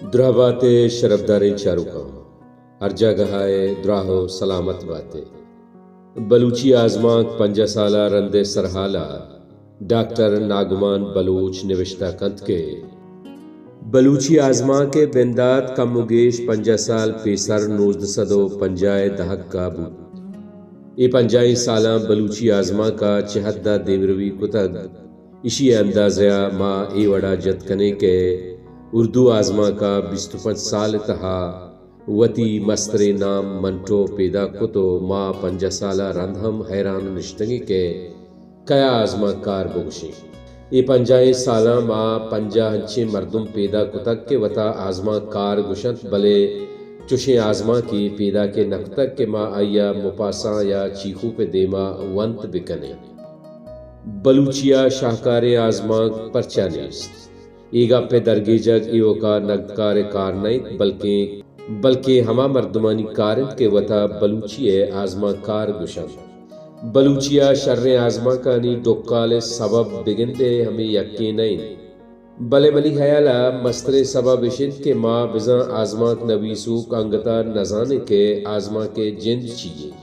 دراہ بات ئے شرپداریں چاروکاں، ہر جاگہ ءَ دراہ ءُ سلامت بات ئے۔ بلوچی آزمانک پنجاہ سال ءَ رند ءِ سرحال ءَ ڈاکٹر ناگمان بلوچ نبشتہ کنت کہ بلوچی آزمانک ءِ بندات کم ءُ گیش پنجاہ سال پیسر نوزدہ سد ءُ پنجاہ ءِ دہک ءَ بوت۔ اے پنجاہیں سالاں بلوچی آزمانک ءَ چہ حد ءَ دیمروی کتگ، ایشی ءِ اندازہ ءَ ما اے وڑ ءَ جت کنیں کہ اردو آزمانک ءَ بیست ءُ پنچ سال ءِ تہا وتی مستریں نام منٹو پیداک کت ءُ ما پنجاہ سال ءَ رند ہم حیران نشتگیں کہ کیا آزمانک کار بگوشیں۔ اے پنجاہیں سالاں ما پنجاہ انچیں مردم پیداک کتگ کہ وتا آزمانک کار گوشنت، بلے چوشیں آزمانکے پیداک نہ کتگ کہ ما آئی ءَ مپاساں یا چیخوپ ءِ دیم ءَ ونت بکنیں۔ بلوچی ءَ شاہکاریں آزمانک پرچا نیست؟ اے گپ ءِ درگیجگ ایوک ءَ نگدکار ءِ کار نہ انت، بلکیں، بلکیں ہما مردمانی کار انت کہ وتا بلوچی ءِ آزمانکار گوشنت۔ بلوچی ءَ شریں آزمانکانی ڈکال ءِ سبب بگندئے ہمے یکیں نہ انت۔ بلے منی ہیال ءَ مستریں سبب اش انت کہ ما بزاں آزمانک نبیسوک انگت ءَ نزانیں کہ آزمانک ءِ جند چی انت۔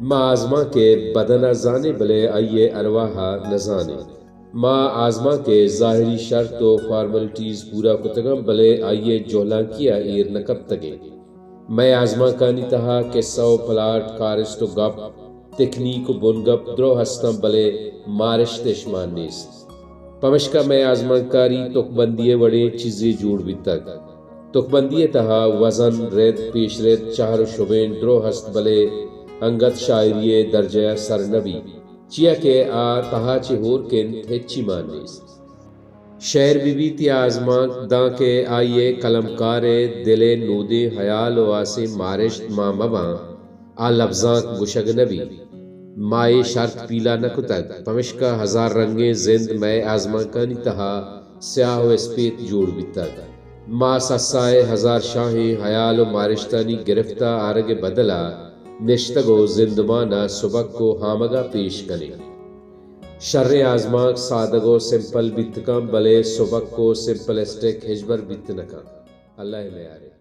ما آزمانک ءِ بدن ءَ زانیں، بلے آئی ءِ ارواہ ءَ نزانیں۔ ما آزمانک ءِ ظاہری شرط ءُ فارملٹیز پورا کتگاں، بلے آئی ءِ جہلانکی ءَ ایر نہ کپتگیں۔ مئے آزمانکانی تہا کسہ ءُ پلاٹ، کارست ءُ گپ، تکنیک ءُ بنگپ درو ہستاں، بلے مارشت اش مان نیست۔ پمشکا مئے آزمانکاری تکبندی ءِ وڑیں چیزے جوڑ بیتگ۔ تکبندی ءِ تہا وزن، رد، پیش رد، چہر ءُ شبین درو ہست، بلے انگت شاعری ءِ درجہ ءَ سر نہ بیت۔ چیا کہ آ تہا چہ ہور کنت ہچی مان نیست۔ شعر بہ بیت یا آزمانک، دانکہ آئی ءِ قلمکار ءِ دل ءِ نودیں ہیال ءُ آسیں مارشت مان مہ باں، آ لبزانک گوشگ نہ بیت۔ ما اے شرط پیلہ نہ کتگ، پمشکا ہزار رنگیں زند مئے آزمانکانی تہا سیاہ ءُ اسپیت جوڑ بیتگ۔ ما سسا ءِ ہزار شاہیں ہیال ءُ مارشتانی گرفت ءَ آرگ ءِ بدل ءَ نشتگ ءُ زندمان ءَ سبک ءُ ہامگ ءَ پیش کنیں۔ شریں آزمانک سادگ ءُ سمپل بیت کنت، بلے سبک ءُ سمپلسٹک ہچبر بیت نہ کنت۔ اللہ ءِ میارے۔